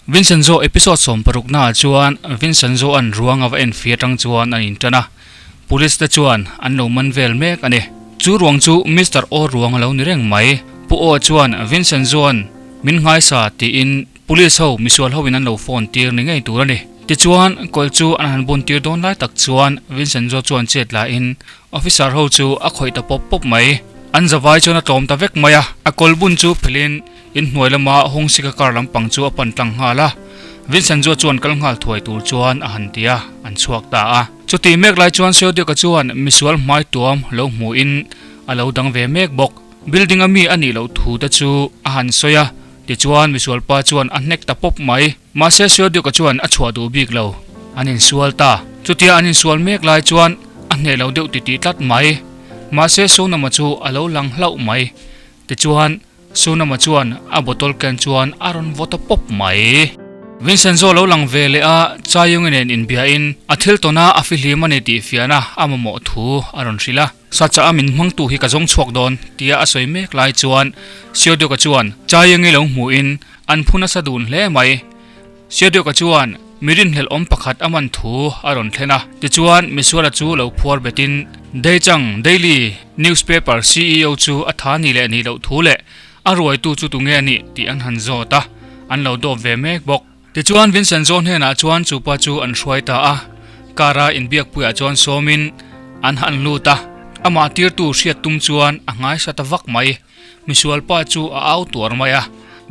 Vincenzo episode 16 naah chuan Vincenzo an ruang a va en fih atang chuan an intan a, police te chuan an lo man vel mek a ni. Chu ruang chu Mister O ruang a lo ni reng mai. Pu O chuan Vincenzo an min nghaisa tiin police ho misual ho in an lo phone tir ni ngei tur a ni. Tichuan kawlh chu an han bun tir dawn lai tak chuan Vincenzo chuan chet lahin Officer ho chu a khawih ta pawp pawp mai. An zavai chuan a tlawm ta vek mai a, a kawl bun chu phelhin inhnuai lama Hawngsika car lampang chu a pan tlang nghal a. Vincenzo chuan kal nghal thuai tur chuan a han ti a, an chhuak ta a. Chutih mek lai chuan Seodiaka chuan misual hmai tuam lo hmuhin a lo dang ve mek bawk. Building a mi a nih loh thu te chu a han sawi a, tichuan misual pa chuan a hnek ta pawp mai. Mahse Seodiaka chuan a chhuah duh bik lo. An insual ta. Chutia an insual mek lai chuan a hneh lo deuh titih tlat mai. Mahse Sonama chu a lo lang hlauh mai. Tichuan Sonama chuan a bottle ken chuan a rawn vaw ta pawp mai. Vincenzo lo lang ve leh a, Chayungi nen inbiain a thil tawn a a fihlim a ni tih fiahna a mamawh thu a rawn hrilh a. Sacha a min hmangtu hi ka zawng chhuak dawn tia a sawi mek lai chuan Seoduka chuan Chayungi lo hmuhin an phu nasa dun hle mai. Seoduka chuan mi rinhlelh awm pakhat a man thu a rawn thlen a, tichuan misuala chu lo phuar betin Deichang Daily Newspaper ceo chu a tha ni leh nih loh thu leh a ruaitu chu tunge a nih tih an han zawt a, an lo dawp ve mek bawk. Tichuan Vincenzo hnenah chuan chupa chu an hruai ta a, car a inbiakpuiah chuan sawmin an han lut a, amah tirtu hriat tum chuan a nghaisa ta vak mai. Misualpa chu a au tuar mai a,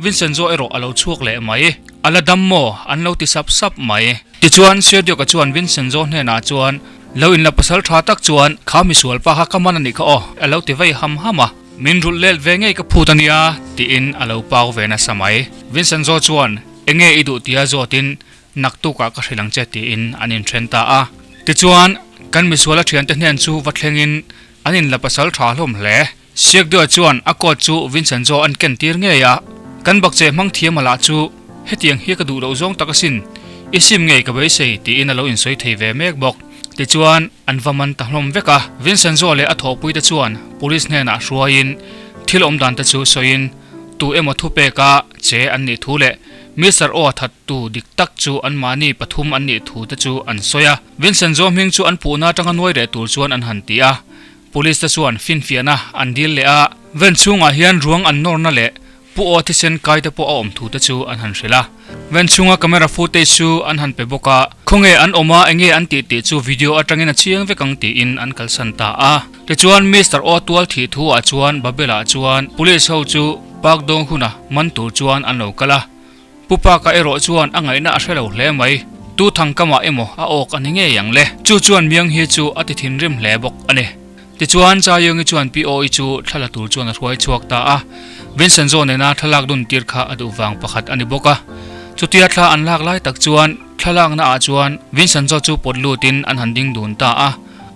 Vincenzo erawh a lo chhuak leh mai. A la dam maw? An lo ti sap sap mai. Tichuan Sergio-ka chuan Vincenzo hnenah chuan, Lo inla pasal tha tak chuan kha misualpa kha ka man a nih kha aw, a lo ti vei ham ham a. Min rulh let ve ngei ka phut a nia, tiin a lo pau ve nasa mai. Vincenzo chuan, Enge i duh tia zawtin naktukah ka hrilh ang che, tiin an inthen ta a. Tichuan, kan misuala thiante hnen chu va thlengin an inla pasal tha hlawm hle. Siakdua chuan a coat chu Vincenzo an ken tir ngei a, Kan bakcheh hmang thiam a lah chu hetiang hi ka duh loh zawng tak asin, i sim ngei ka beisei tiin a lo insawi thei ve mek bawk. Tichuan an va man ta hlawm vek a, Vincenzo leh a thawhpui te chuan police hnenah hruaiin thil awm dan te chu sawiin tu emaw thupek a che an nih thu leh Mister Aw thattu dik tak chu anmahni pathum an nih thu te chu an sawi a, Vincenzo hming chu an puhna atanga nuai reh tur chuan an han ti a. Police te chuan finfiahna an dil leh a, van chhungah hian ruang an nawrna leh pu aw thisen kai te pawh a awm thu te chu an han hrilh a. Van chhunga camera footage chu an han pe bawk a, khawnge an awm a enge an tih tih chu video atangin a chiang vek ang tiin an kalsan ta a. Tichuan Mister Aw tual thih thu ah chuan Babel ah chuan police ho chu park dawng huna man tur chuan an lo kal a. Pu Paka erawh chuan a ngaihna a hre lo hle mai. Tu thangkamah emaw a awk a ni ngei ang le. Chu chuan Miang hi chu a ti thinrim hle bawk a ni. Tichuan Chaiyungi chuan Pi Awi chu thla la tur chuan a hruai chhuak ta a. Vincenzo nena thlalak dun tir kha a duh vang pakhat a ni bawk a. Chutia thla an lak lai tak chuan thlalakna ah chuan Vincenzo chu pawt lutin an han ding dun ta a.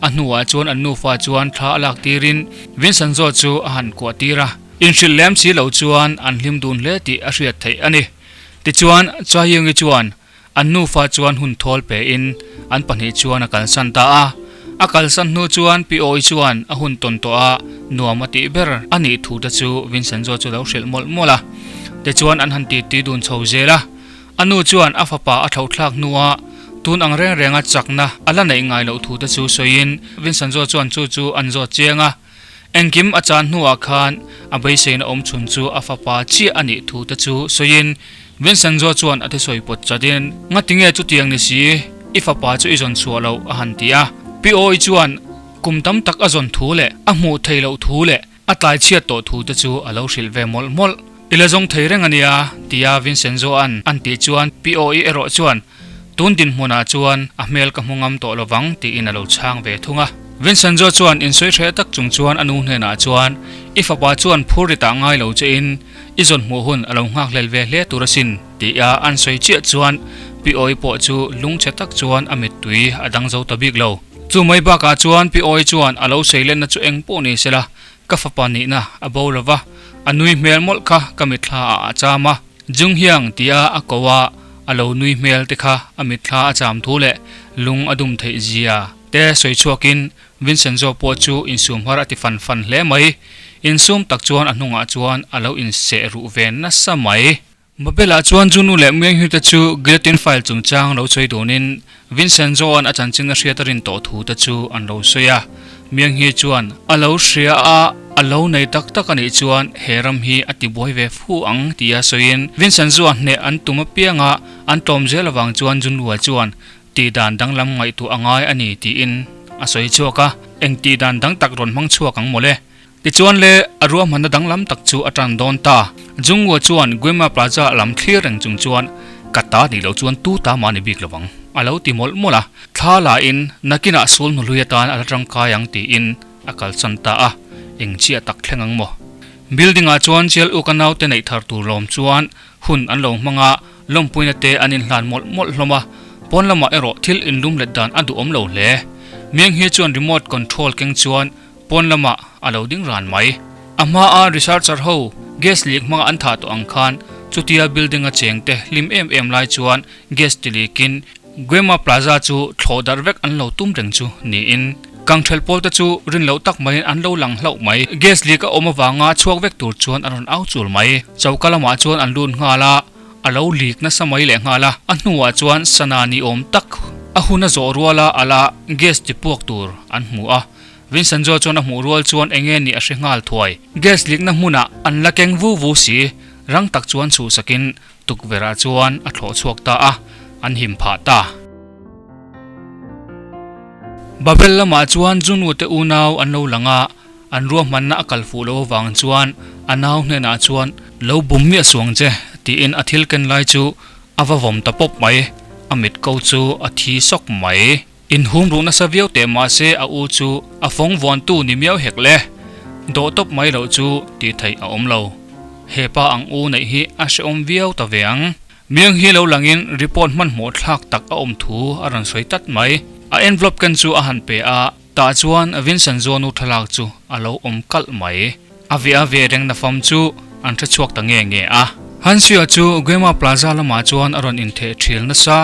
A hnuah chuan an nufa chuan thla a lak tirin Vincenzo chu a han kuah tir a. Inhrilh lem si lo chuan an hlim dun hle tih a hriat theih a ni. Tichuan, Chaiyungi chuan an nufa chuan hun thawl pein an pahnih chuan a kalsan ta a. A kalsan hnu chuan Pi Awi chuan a hun tawn tawh a nuam a tih ber a nih thu te chu Vincenzo chu lo hrilh mawlh mawlh a. Tichuan an han titi dun chho zel a. A nu chuan a fapa a thlauhthlak hnua tun ang reng renga chakna a la neih ngai loh thu te chu sawiin Vincenzo chuan chu chu an zawt chiang a. Engkim a chan hnuah khan a beiseina awm chhun chu a fapa chiah a nih thu te chu sawiin Vincenzo chuan a thisawi pawt chatin, Ngatinge chutiang ni si, i fapa chu i zawn chhuah loh a han ti a. Pi Awi chuan kum tam tak a zawn thu leh a hmuh theih loh thu leh a tlai chhiat tawh thu te chu a lo hrilh ve mawlh mawlh. I la zawng thei reng a nia, tia Vincenzo-a'n an tih chuan Pi Awi erawh chuan Tun dinhmunah chuan a hmel ka hmu ngam tawh lovang tiin a lo chhang ve thung a. Vincenzo chuan insawi hreh tak chung chuan a nu hnenah chuan, I fapa chuan phur ri tah ngai lo che in i zawn hmuh hun a lo nghak hlel ve hle tur asin tia an sawi chiah chuan Pi Awi pawh chu lungchhe tak chuan a mittui a dang zo ta bik lo. Chu mai bakah chuan Pi Awi chuan a lo sawi lenna chu eng pawh ni sela ka fapa nihna a bo lova, a nui hmel mawlh kha ka mitthla ah a cham a. Jung Hyang tia a ko a, a lo nui hmel te kha a mitthla a cham thu leh lung a dum theih zia te sawi chhuakin Vincenzo pawh chu insum har a ti fan fan hle mai. Insum tak chuan a hnungah chuan a lo inseh ruh ve nasa mai. Mabel-ah chuan Junu leh Myung-hee te chu guillotine file chungchang lo sawi dunin Vincenzo-a'n a chanchin a hriat a rin tawh thu te chu an lo sawi a. Myung-hee chuan a lo hria a, a lo nei tak tak a nih chuan he ram hi a tibuai ve fu ang tia sawiin Vincenzo-a hneh an tum apianga an tlawm zel avang chuan Junu-a chuan tihdan danglam ngaihtuah a ngai a ni tiin a sawi chhuak a, eng tihdan dang tak rawn hmang chhuak ang mawle. Tichuan le, a ruahmanna danglam tak chu a tan dawn ta. Jungwoo chuan Guema Plaza lam thlir reng chung chuan, Ka ta nih loh chuan tu ta mah ni bik lovang, a lo ti mawlh mawlh a. Thla la in, nakinah sul hnuhlui atan a la tangkai ang tiin a kalsan ta a, eng chiah tak thleng ang maw? Building ah chuan Chial Uk a naute neih thar tur lawm chuan hun an lo hmang a, lawmpuina te an inhlan mawlh mawlh hlawm a, pawn lamah erawh thil inlum let dan a duhawm lo hle. Mianghia chuan remote control keng chuan Pawn lamah a lo ding ran mai. A hmaa researcher ho gas leak hmanga an thah tawh ang khan chutia building a cheng te hlim em em lai chuan gas ti leakin Guema Plaza chu thlawh darh vek an lo tum reng chu niin kangthelh pawl te chu rin loh tak maiin an lo lang hlauh mai. Gas leak a awm avanga chhuak vek tur chuan an rawn au chul mai. Choka lamah chuan an lut nghal a, a lo leak nasa mai leh nghal a, a hnuah chuan sana ni awm tak a hun a zawh ruala ala gas ti puak tur an hmu a. Vincenzo chuan a hmuh rual chuan eng nge nih a hre nghal thuai. Gas likna hmunah an la keng vu vu si, rang tak chuan chhuhsakin tukverhah chuan a thlawh chhuak ta a, an him phah ta. Babel lamah chuan Junu te unau an lo lang a, an ruahmanna a kal fuh loh avang chuan a nau hnenah chuan lo bum miah suang che tiin a thil ken lai chu a va vawm ta pawp mai, a mit ko chu a thi sawk mai. Inhum ruh nasa viau teh mahse a u chu a fawng vuantu ni miau hek le. Dawh tawp mai loh chu tih theih a awm lo. He pa ang u neih hi a hrehawm viau ta ve ang. Miang hi lo langin report hmanhmawh thlak tak a awm thu a rawn sawi tlat mai. A envelope ken chu a han pe a, tah chuan Vincent Zawnu thlalak chu a lo awm kalh mai. A veh a veh reng nafam chu an hre chhuak ta nge nge a. Hansuia chu Guema Plaza lamah chuan a rawn intheh thil nasa.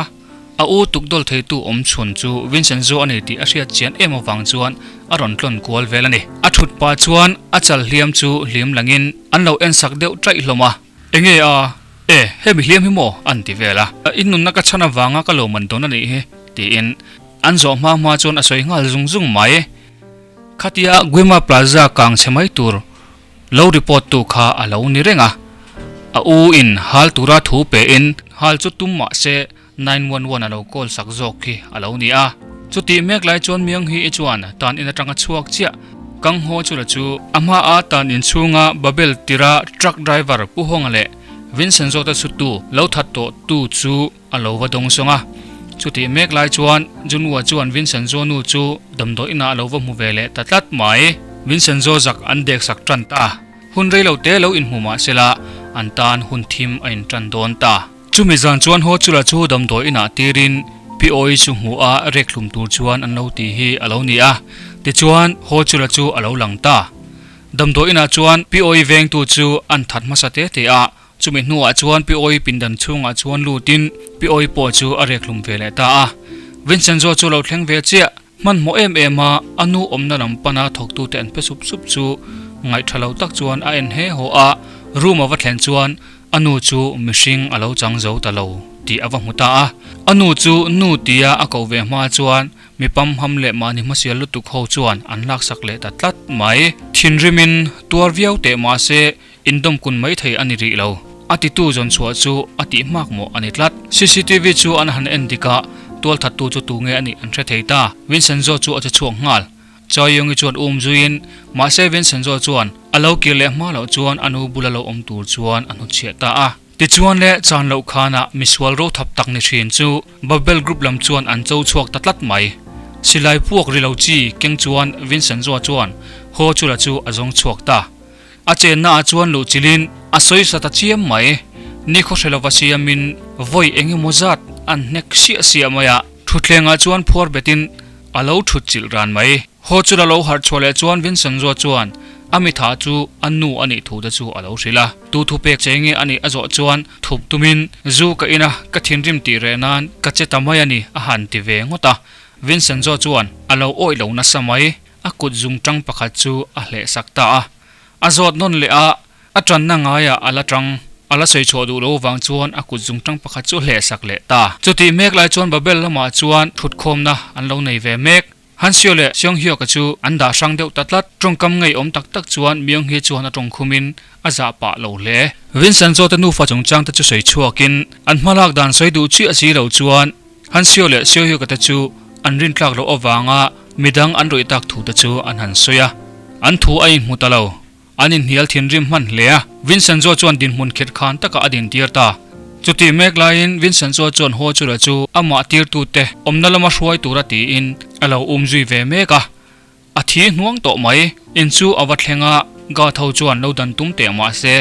A u tukdawl theitu awm chhun chu Vincenzo a ni tih a hriat chian em avang chuan a rawn tlawn kual vel a ni. A thut pah chuan a chal hliam chu hlim langin an lo ensak deuh ṭaih hlawm a. Enge a? E, hemi hliam hi maw? an ti vel a. In nunna ka chhan avanga ka lo man dawn a nih hi, tiin an zawh hma hma chuan a sawi nghal zung zung mai. Khatia Guima Plaza kang chhe mai tur Lo report tu kha a lo ni reng a, a u in hal tura thu pe in hal chu tum mah se 911 a lo call sak zawk khi a lo ni a. Chutih mek lai chuan Myung-hee i chuan tan in atanga chhuak chiah Kang Ho chu la chu a hma a tan in chhunga Babel tira truck driver Pu Honga leh Vincenzo te chhuttu lo that tawh tu chu a lo va dawng sawng a. Chutih mek lai chuan Junwoo chuan Vincenzo nu chu damdawi inah a lo va hmu ve leh ta tlat mai. Vincenzo zak an dek sak tan ta. Hun rei lo te lo inhmu mah sela an tan hun thim a intan dawn ta. Chumi zan chuan haw chula chu damdawi inah tirin Pi Awi chu hmuh a rek hlum tur chuan an lo ti hi a lo ni a. Tichuan haw chula chu a lo lang ta. Damdawi inah chuan Pi Awi vengtu chu an that hmasa te te a. Chumi hnuah chuan Pi Awi pindan chhungah chuan lutin Pi Awi pawh chu a rek hlum ve leh ta a. Vincenzo chu lo thleng ve chiah. Hmanhmawh em em a, a nu awmna lam pana thawktute an pe sup sup chu ngaihtha lo tak chuan a en he haw a, room a va thlen chuan a nu chu mihring a lo chang zo ta lo tih a va hmu ta a. A nu chu nu tia a koh ve hma chuan mi pamham leh mahni hmasial lutuk ho chuan an laksak leh ta tlat mai. Thinrimin tuar viau teh mahse Indawm kun mai thei a ni rih lo. A titu zawn chhuah chu a tih hmak mawh a ni tlat. Cctv chu an han en dik a, tualthattu chu tu nge a nih an hre thei ta. Vincenzo chu a che chhuak nghal. Choi Yong-i chuan um zuiin, mahse Vincenzo chuan a lo kir leh hma loh chuan a nu bula lo awm tur chuan a hnutchhiah ta a. Tichuan le chan loh khanah misual rothap tak ni thin chu Babel Group lam chuan an cho chhuak ta tlat mai. Silai puak ri lo chi keng chuan Vincenzo chuan haw chula chu a zawng chhuak ta. A chenna ah chuan luh chilhin a sawi sa ta chiam mai. Nikhaw hre lova siamin vawi eng emaw zat an hnek siah siah mai a, thutthlengah chuan phuar betin a lo thut chilh ran mai. Haw chu la lo harh chhuah leh chuan Vincenzo chuan a mitha chu a nu a nih thu te chu a lo hrilh a. Tu thu pek che nge a nih a zawh chuan thup tumin zu ka in a, ka thinrim tih reh nan ka che ta mai a ni a han ti ve ngawt a. Vincenzo chuan a lo awih lo nasa mai. A kut zung tang pakhat chu a hleh sak ta a. A zawt nawn leh a, a tanna ngaiah a la tang. A la sawi chhuah duh lo vang chuan a kut zungtang pakhat chu a hleh sak leh ta. Chutih mek lai chuan Babel lamah chuan thutkhawmna an lo nei ve mek. Hansio leh Seonghyeok-a chu an dah hrang deuh ta tlat. Tawngkam ngeiawm tak tak chuan Myung-hee chuan a tawng khumin a zah pah lo hle. Vincenzo te nufa chungchang te chu sawi chhuakin an hmalak dan sawi duh chiah si lo chuan Hansio leh Seohyuk-a te chu an rintlak loh avanga midang an rawih tak thu te chu an han sawi a. An thu a inhmu ta lo. An inhnial thinrim hman hle a, Vincenzo chuan dinhmun khet khan takah a dintir ta. Chutih mek laiin Vincenzo chuan haw chula chu amah tirtute awmna lama hruai tura tiin a lo um zui ve mek a. A thi hnuang tawh mai. In chu a va thleng a, guard ho chuan lo dan tum teh mah se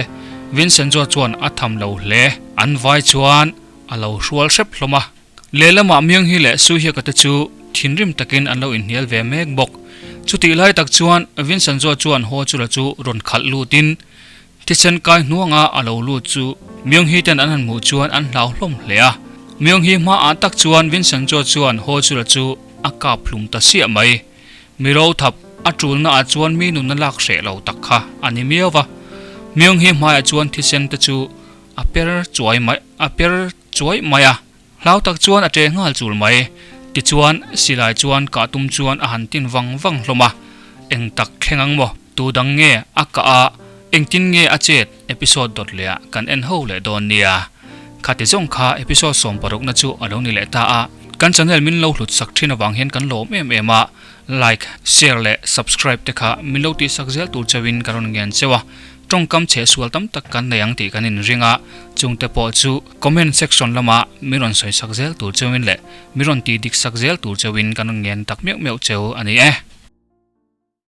Vincenzo chuan a tham lo hle. An vai chuan a lo hrual hrep hlawm a. Lehlamah Myung-hee leh Soo-hyuk-a te chu thinrim takin an lo inhnial ve mek bawk. Chutih lai tak chuan Vincenzo chuan haw chula chu rawn khalh lutin thisen kai hnuanga a lo lut chu Myung-hee ten an han hmuh chuan an hlau hlawm hle a. Myung-hee hmaah tak chuan Vincenzo chuan haw chula chu a kap hlum ta siah mai. Mi ro thap a tulna ah chuan mi nunna lak hreh lo tak kha a ni miau va. Myung-hee hmaiah chuan thisen te chu a per chuai mai a per chuai mai a, hlau tak chuan a ṭe nghal chul mai. Tichuan, silai chuan kah tum chuan a han tin vang vang hlawm a, eng tak thleng ang maw? Tu dang nge a kah a, engtin nge a chet? Episode dawt leh ah kan en ho leh dawn nia. Khati zawng kha episode sawmparukna chu a lo ni leh ta a, kan channel min lo hlut sak thin avang hian kan lawm em em a, like, share leh subscribe te kha min lo tihsak zel tur chauhin ka rawn ngen cheu a. Tawngkam chhe sual tam tak kan nei ang tih kan inring a, chungte pawh chu comment section lama min rawn sawi sak zel tur cheuin leh min rawn tih dik sak zel tur cheuin kan rawn ngen tak meuh meuh cheu a ni e.